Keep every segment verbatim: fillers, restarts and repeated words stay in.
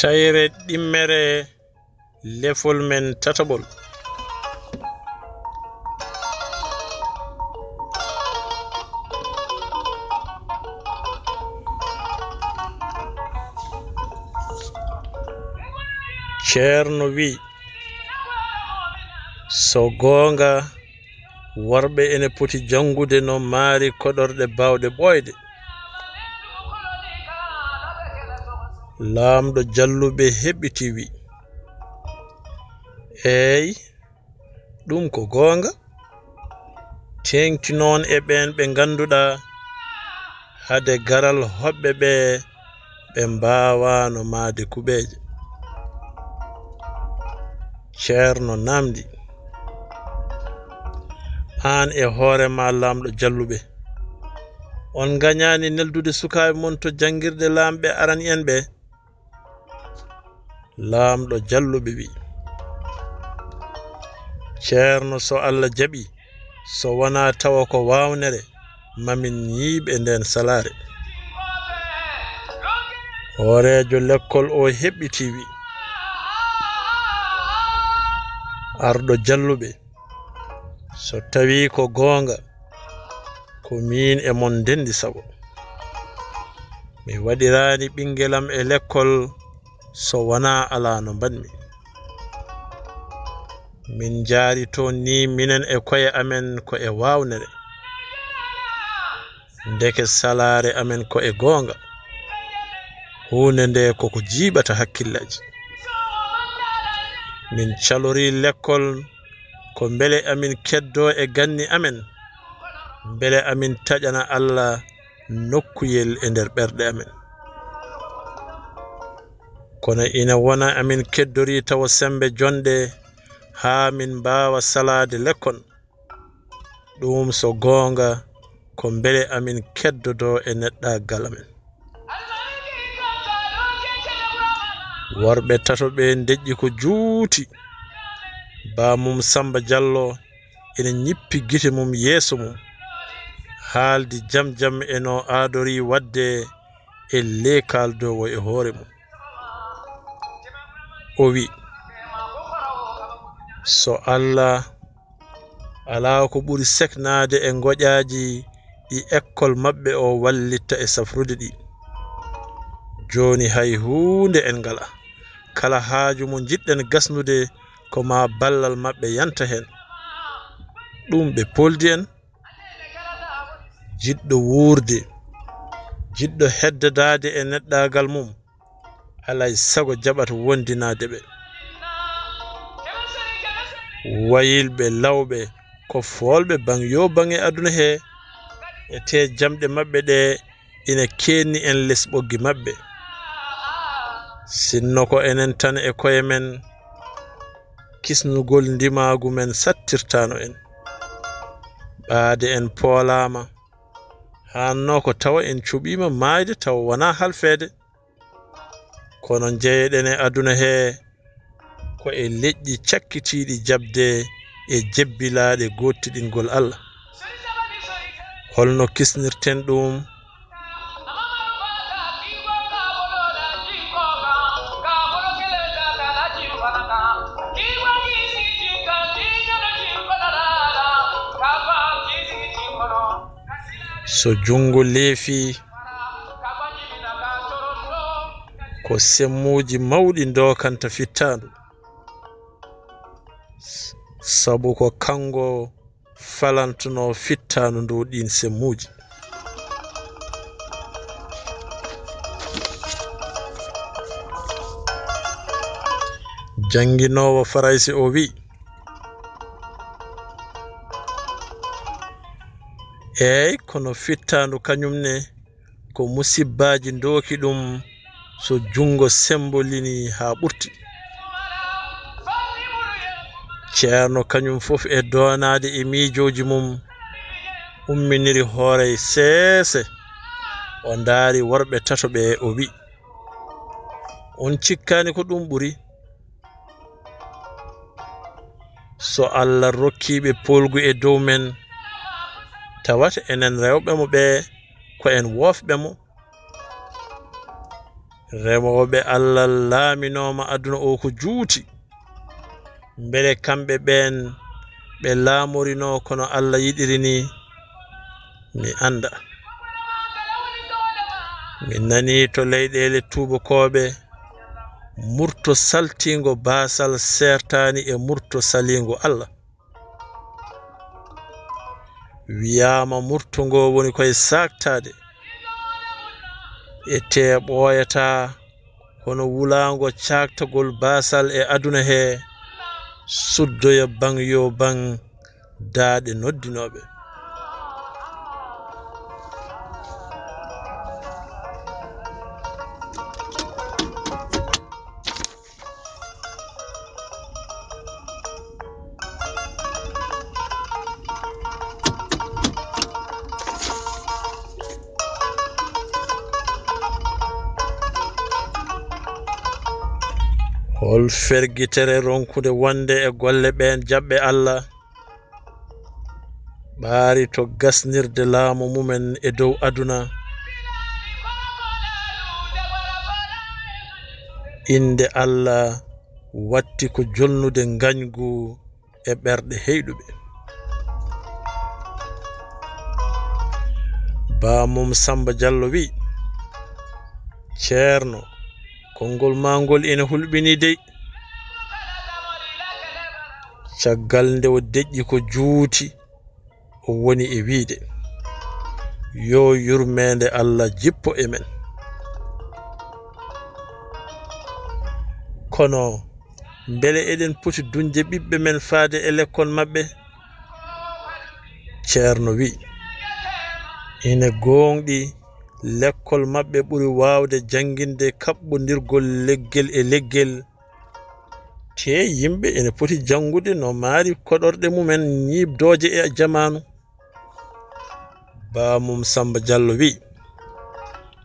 Tayre ɗimmere, lefol men tataɓol. Ceerno wi, so goonga, worɓe ene poti janngude no maari koɗorɗe baawɗe ɓooyde. Laamɗo Jalluɓe heɓɓiti wi, eey, ɗum ko goonga. Teeŋti noon e ɓeen ɓe ngannduɗaa hade garal hoɓɓe ɓe, ɓe mbaawaano maayde kuɓeeje. Ceerno naamndi, aan e hoore ma, Laamɗo Jalluɓe, on ngañaani neldude sukaaɓe mon to janngirɗe laamɓe arani en ɓe? Laamɗo Jalluɓe wi, Ceerno, so Alla jaɓi, so wonaa tawa ko waawnere, mamin ñiiɓe ndeen salaare. Hooreejo lekkol o heɓɓiti wi, arɗo Jalluɓe, so tawii ko goonga, ko miin e mon ndenndi sago. Mi waɗiraani ɓinngelam e lekkol so wonaa alaa no mbaɗmi. Min njaari toon ni minen e koye amen ko e waawnere. Ndeke salaare amen ko e goonga. Huunde nde koko jiiɓata hakkillaaji. Min calorii lekkol ko mbele amin keddoo e ganni amen, mbele amin taƴana Alla nokkuyel e nder ɓerɗe amen. Kono ina wona amin keddorii tawa semmbe jonnde haa min mbaawa salaade lekkol. Ɗum so goonga, ko mbele amin keddodoo e neɗɗaagal amen. Worɓe tato ɓe ndeƴƴi ko juuti. Baamum Sammba Jallo ina ñippi gite mum yeeso mum, haaldi jam jam e no aadorii waɗde e leekaaldoowo e hoore mum. O wi, so Alla alaa ko ɓuri seknaade e ngoƴaaji ɗi ekkol maɓɓe o wallitta e safrude ɗi. Jooni hay huunde en ngalaa. Kala haaju mo njiɗɗen gasnude ko maa ballal maɓɓe yanta heen. Ɗum ɓe pooldi en. Jiɗɗo wuurde, jiɗɗo heddadaade e neɗɗaagal mum, alay sago jaɓata wondinaade ɓe. Wayilɓe, lawɓe, ko foolɓe baŋ yoo baŋ e aduna he, e tee jamɗe maɓɓe ɗe ina keenni en les ɓoggi maɓɓe. Sinno ko enen tan e koye men, kisnugol ndimaagu men sattirtaano en. Ɓaade en poolaama, haanno ko tawa en cuɓiima maayde tawa wonaa halfeede. Kono njeyeɗen e aduna he, ko e leƴƴi cakkitiiɗi jaɓde e jebbilaaɗe goottiɗingol Alla. Holno kisnirten ɗum? So junngo leefii, ko semmuuji mawɗi ndookanta fittaandu, sabu ko kanngo falantunoo fittaandu ndu ɗiin semmuuji. Jannginoowo Farayse o wi, eey, kono fittaandu kañum ne ko musibbaaji ndooki ɗum so junngo semmbolini haa ɓurti. Ceerno kañum fof e doonaade e miijooji mum umminiri hoore seese, o ndaari worɓe tato ɓe, o wi, on cikkaani ko ɗum ɓuri? So Alla rokkiiɓe poolgu e dow men, tawata enen rewɓe mo ɓe ko en woofɓe mo. Remooɓe Allah laaminooma aduna o ko juuti. Mbele kamɓe ɓeen ɓe laamorinoo kono Allah yiɗiri ni? Mi annda. Mi nanii to leyɗeele tuubakooɓe murto saltiingo baasal seertaani e murto saliingo Allah. Wiyaama murto ngo woni koye saaktaade, e tee ɓooyataa hono wulaango caaktagol baasal e aduna he, suddoya baŋ yo baŋ daaɗe noddinooɓe. Hol fergitere ronkude wonde e golle ɓeen jaɓɓe Allah, ɓaari to gasnirde laamu mumen e dow aduna? Innde Allah watti ko jolnude ngañgu e ɓerɗe heyɗuɓe. Baamum Samba Jallo wi, Ceerno, konngol maa ngol ina hulɓinii dey. Caggal nde o deƴƴi ko juuti, o woni e wiide, yo yurmeende Allah jippo e men. Kono mbele eɗen poti duñde ɓiɓɓe men faade e lekkol maɓɓe? Ceerno wi, ine gooŋɗi, lekkol maɓɓe ɓuri waawde jannginde kaɓɓondirgol leggel e leggel. Tee yimɓe ene poti janngude no maari koɗorɗe mumen ñiiɓdooje e jamaanu. Baamum Samba Jallo wi,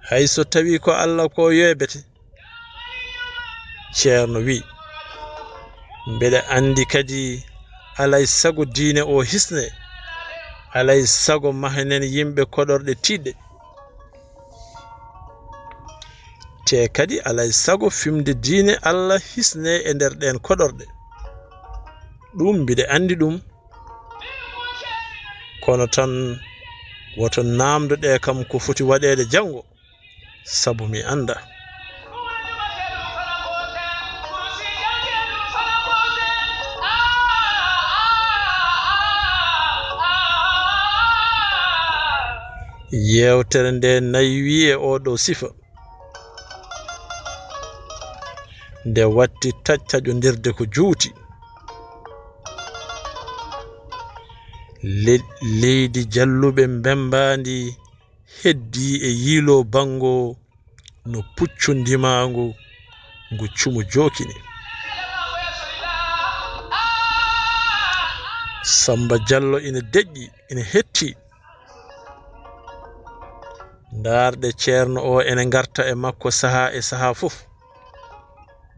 hay so tawii ko Allah ko yeebete. Ceerno wi, mbeɗa anndi kadi alay sago diine o hisne, alay sago mahanen yimɓe koɗorɗe tiiɗɗe. Te kadi alay sago fimde diine Allah hisne e nder ɗeen koɗorɗe. Ɗum mbiɗa anndi ɗum. Kono tan woto naamndo ɗe kam ko foti waɗeede janngo, sabu mi annda. Yeewtere nde naywii e oo ɗoo sifa. Nde watti taƴtaƴondirde ko juuti. Le-, leydi Jalluɓe mbemmbaandi heddii e yiiloo banngo no puccu ndimaangu ngu cumu jookini. Samba Jallo ina deƴƴi, ina hetti. Ndaarɗe ceerno o ene ngarta e makko sahaa e sahaa fof.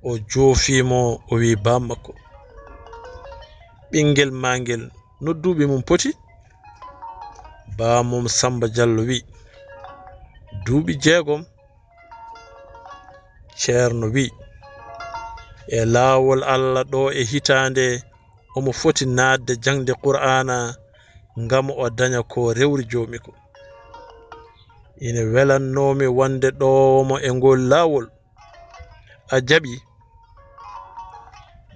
O joofii mo, o wi'i baam makko, "Ɓinngel maa ngel, no duuɓi mum poti?" Baamum Samba Jallo wi'i, "Duuɓi jeegom." Ceerno wi'i, "E laawol Allah ɗo e hitaande omo foti naatde jaŋde Qur'aana ngam o daña ko rewri joomiko. Ine welannoomi wonde ɗoowo mo e ngol laawol. A jaɓi?"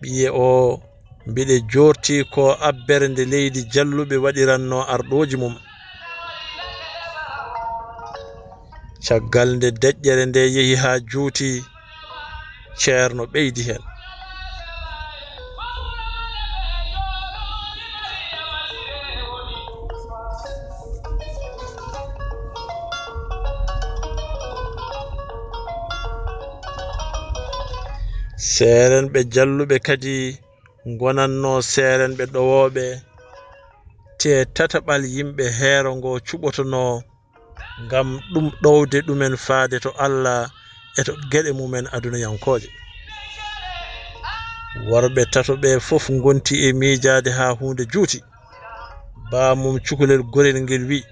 Ɓiye o, mbiɗe joorti ko abbere nde leydi Jalluɓe waɗiranno arɗooji mum. Caggal nde deƴƴere nde yehi haa juuti, ceerno ɓeydi heen. Seerenɓe Jalluɓe kadi ngonatno seerenɓe ɗowooɓe, te tataɓal yimɓe heero ngo cuɓotono ngam ɗum ɗowde ɗumen faade to Allah e to geɗe mumen adunayankooje. Worɓe tato ɓe fof ngonti e miijaade haa huunde juuti. Baamum cukalel gorel ngel wi'i,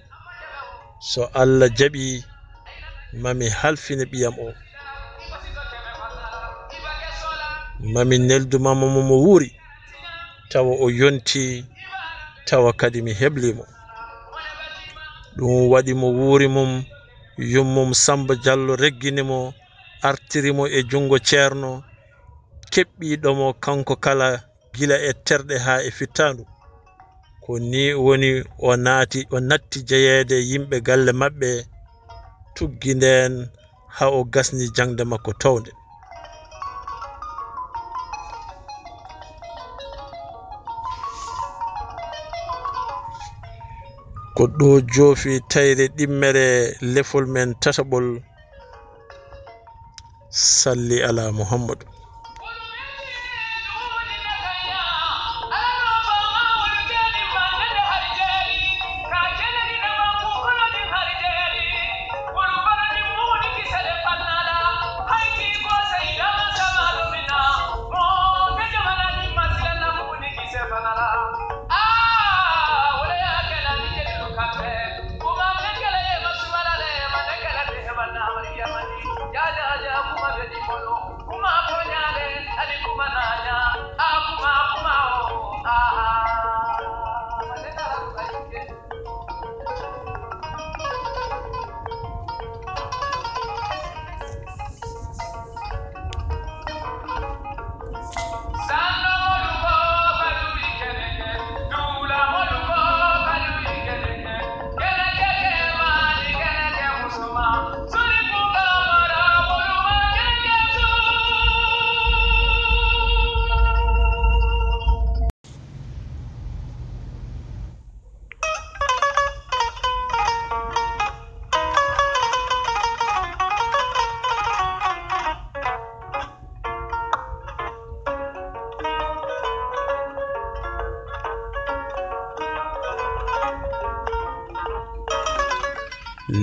"So Allah jaɓi, ma mi halfine ɓiyam o." Mami neldu mama mo mo wuuri, tawa o yonti, tawa kadi mi hebli mo. Ɗum waɗi mo wuuri mum, yummum Samba Diallo reggini mo, artiri mo e junngo Ceerno, keɓɓiiɗo mo kanko kala gila e terɗe haa e fittaandu. Ko nii woni o naati, o natti jeyeede yimɓe galle maɓɓe, tuggi ndeen haa o gasni jaŋde makko townde. Ko ɗo joofi tayre ɗimmere lefol men tataɓol. Salli ala Muhammadu.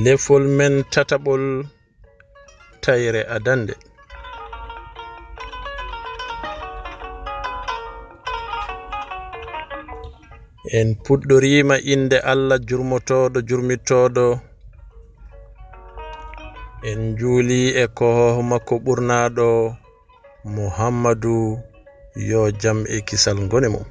Lefol men tataɓol, tayre adannde. En puɗɗoriima innde Allah jurmotooɗo, jurmitooɗo. En njuuli e koohooho makko ɓurnaaɗo, Muhammadu, yo jam e kisal ngone mum.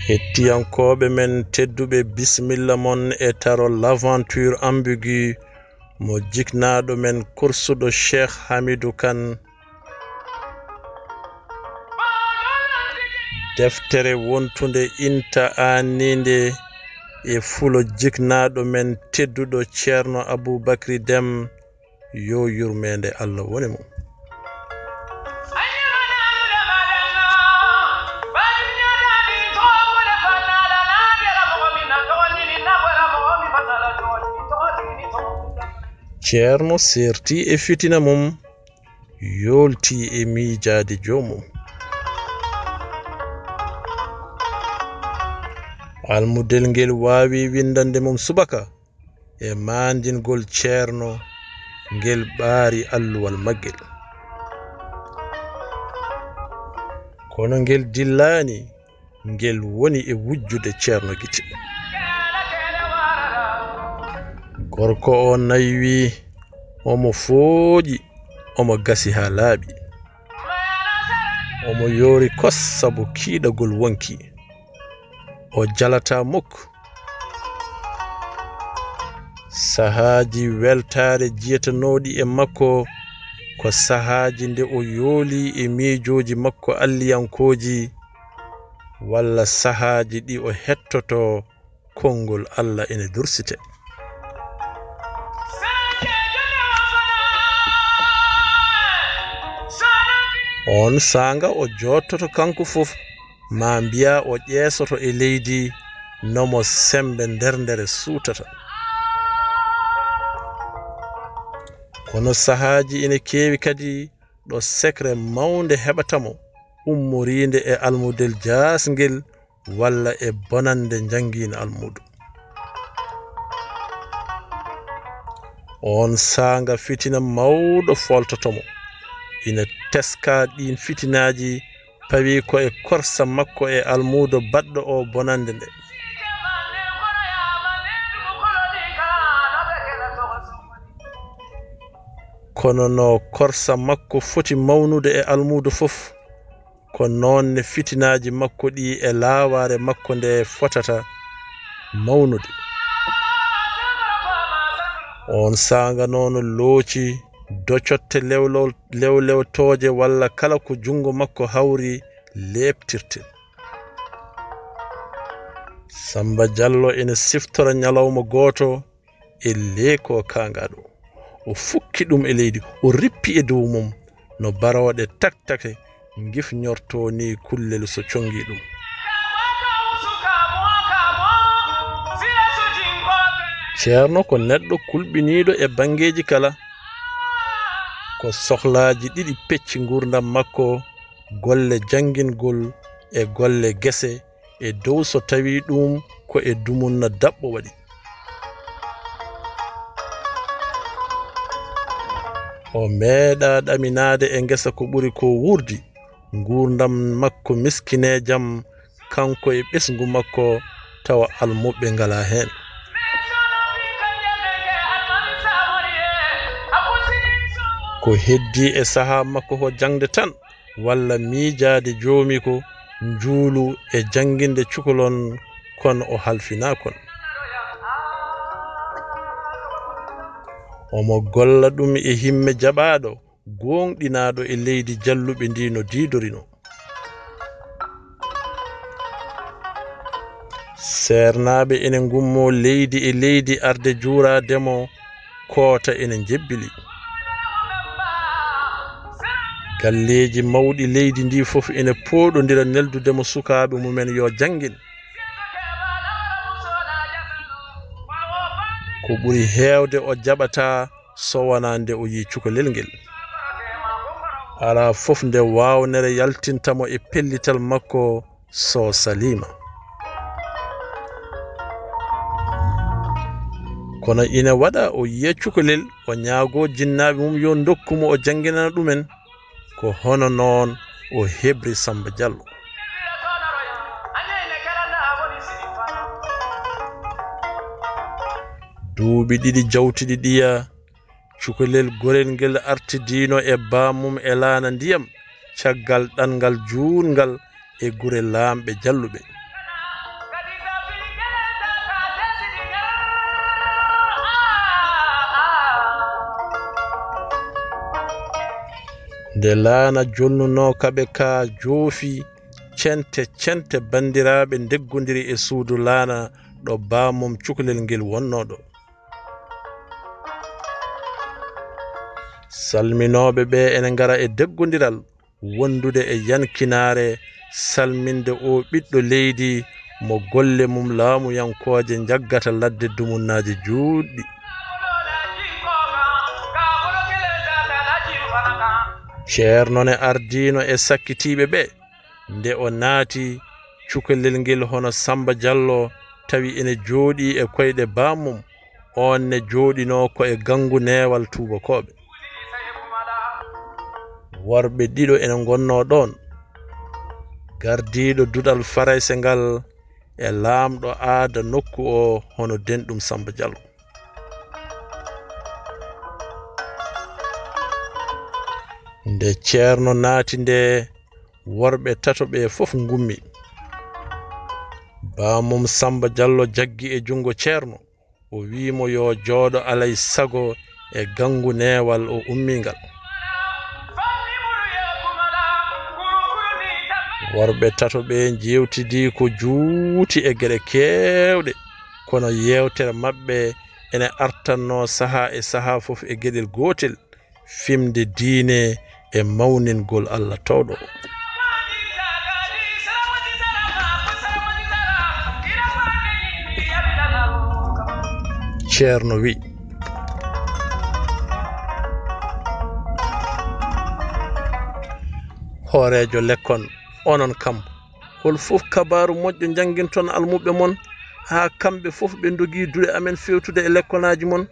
Hettiyankooɓe men tedduɓe, bisimilla mon e taro L'aventure ambiguë mo jiknaaɗo men korsuɗo Cheikh Hamidou Kane. Deftere wontunde inta aanniinde e fulo jiknaaɗo men tedduɗo Ceerno Aboubacry Dème, yo yurmeende Allah wone mum. Ceerno seerti e fitina mum, yoolti e miijaade joomum. Almudel ngel waawi winndande mum subaka e maandingol Ceerno, ngel ɓaari alluwal maggel. Kono ngel dillaani, ngel woni e wujjude Ceerno gite. Gorko o naywi, omo fooƴi, omo gasi haa laaɓi. Omo yoori kos sabu kiiɗagol wonkii. O jalataa muk. Sahaaji weltaare jiyatanooɗi e makko ko sahaaji nde o yooli e miijooji makko alliyankooji, walla sahaaji ɗi o hettotoo konngol Allah ene dursite. On saanga o joottoto kanko fof, ma mbiya o ƴeesoto e leydi, no mo semmbe nderndere suutata. Kono sahaaji ene keewi kadi ɗo secret mawnde heɓata mo, ummoriinde e almudel jaasngel walla e bonannde njanngiina almuudo. On saanga fitina mawɗo fooltoto mo. ina teska ɗiin fitinaaji, pawi ko e korsa makko e almuudo baɗɗo o bonannde nde. Kono no korsa makko foti mawnude e almuudo fof, ko noon ne fitinaaji makko ɗi e laawaare makko nde fotata mawnude. Oon saanga noon looci docotte lewlol-, lewlewtooje walla kala ko junngo makko hawri leeptirte. Samba Jallo ina siftora ñalawma gooto e leeko kaangaaɗo. O fukki ɗum e leydi, o rippi e dow mum no barooɗe taktake ngifñortoo ni kullel so conngi ɗum. Ceerno ko neɗɗo kulɓiniiɗo e banngeeji kala. Ko sohlaaji ɗiɗi pecci nguurndam makko, golle janngingol e golle gese, e dow so tawii ɗum ko e dumunna daɓɓo waɗi. O meeɗaa ɗaminaade e ngesa ko ɓuri ko wuurdi. Nguurndam makko miskineejam, kanko e ɓesngu makko, tawa almuɓɓe ngalaa heen. Ko heddii e sahaa makko ko jaŋde tan, walla miijaade joomi ko njuulu e jannginde cukalon, kono o halfinaa kon. Omo golla ɗum e himme jaɓaaɗo, gooŋɗinaaɗo e leydi jalluɓe ndi no diidorinoo. Seernaaɓe ene ngummoo leydi e leydi arde juuraade mo, koota ene njebbili. Galleeji mawɗi leydi ndi fof ene pooɗondira neldude mo sukaaɓe mumen yo janngin. Ko ɓuri heewde o jaɓataa so wonaa nde o yii cukalel ngel. Alaa fof nde waawnere yaltinta mo e pellital makko so saliima. Kono ina waɗa o yiya cukalel, o ñaagoo jinnaaɓe mum yo ndokku mo o jannginana ɗumen. Ko hono noon o hebri Samba Jallo. Duuɓi ɗiɗi jawtuɗi ɗiya, cukalel gorel ngel artidiino e baamum e laana ndiyam, caggal ɗanngal juutngal e gure laamɓe jalluɓe. Nde laana jonnunoo kaɓe ka joofi, cente cente banndiraaɓe ndeggondiri e suudu laana ɗo baamum cukalel ngel wonnoo ɗo. Salminooɓe ɓe ene ngara e deggondiral, wondude e yankinaare, salminde o ɓiɗɗo leydi mo golle mum laamuyankooje njaggata ladde dumunnaaji juutɗi. Ceerno ne ardiino e sakkitiiɓe ɓe. Nde o naati cukalel ngel hono Samba Jallo, tawi ene jooɗii e koyɗe baamum, oon ne jooɗinoo ko e ganngu neewal tuubakooɓe. Worɓe ɗiɗo ene ngonnoo ɗoon, gardiiɗo duɗal Farayse ngal e laamɗo aada nokku o hono denɗum Samba Jallo. Nde Ceerno naati nde, worɓe tato ɓe fof ngummi. Baamum Samba Jallo jaggi e junngo Ceerno, o wii mo yo jooɗo alay sago e ganngu neewal o ummingal. Worɓe tato ɓe njeewtidii ko juuti e geɗe keewɗe, kono yeewtere maɓɓe ene artannoo sahaa e sahaa fof e geɗel gootel, fimde diine e mawningol Allah towɗo o. Ceerno wi, hooreejo lekkon, onon kam, hol fof kabaaru moƴƴo njannginton almuɓɓe mon, haa kamɓe fof ɓe ndogii duɗe amen feewtude e lekkolaaji mon?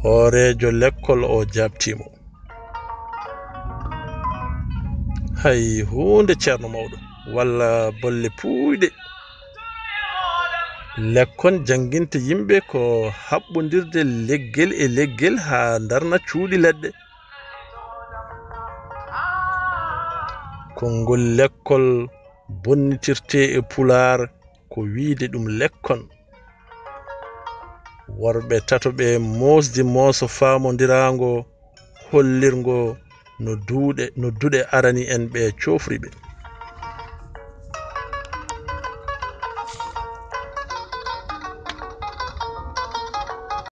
Hooreejo lekkol o jaabtii mo. Hay huunde, ceerno mawɗo, walla bolle puuyɗe. Lekkon jannginta yimɓe ko haɓɓondirde leggel e leggel haa ndarna cuuɗi leɗɗe. Konngol lekkol bonnitirtee e Pulaar ko wiyde ɗum lekkon. Worɓe tato ɓe moosdi mooso faamondiraango hollirngo no duuɗe, no duɗe arani en ɓe coofri ɓe.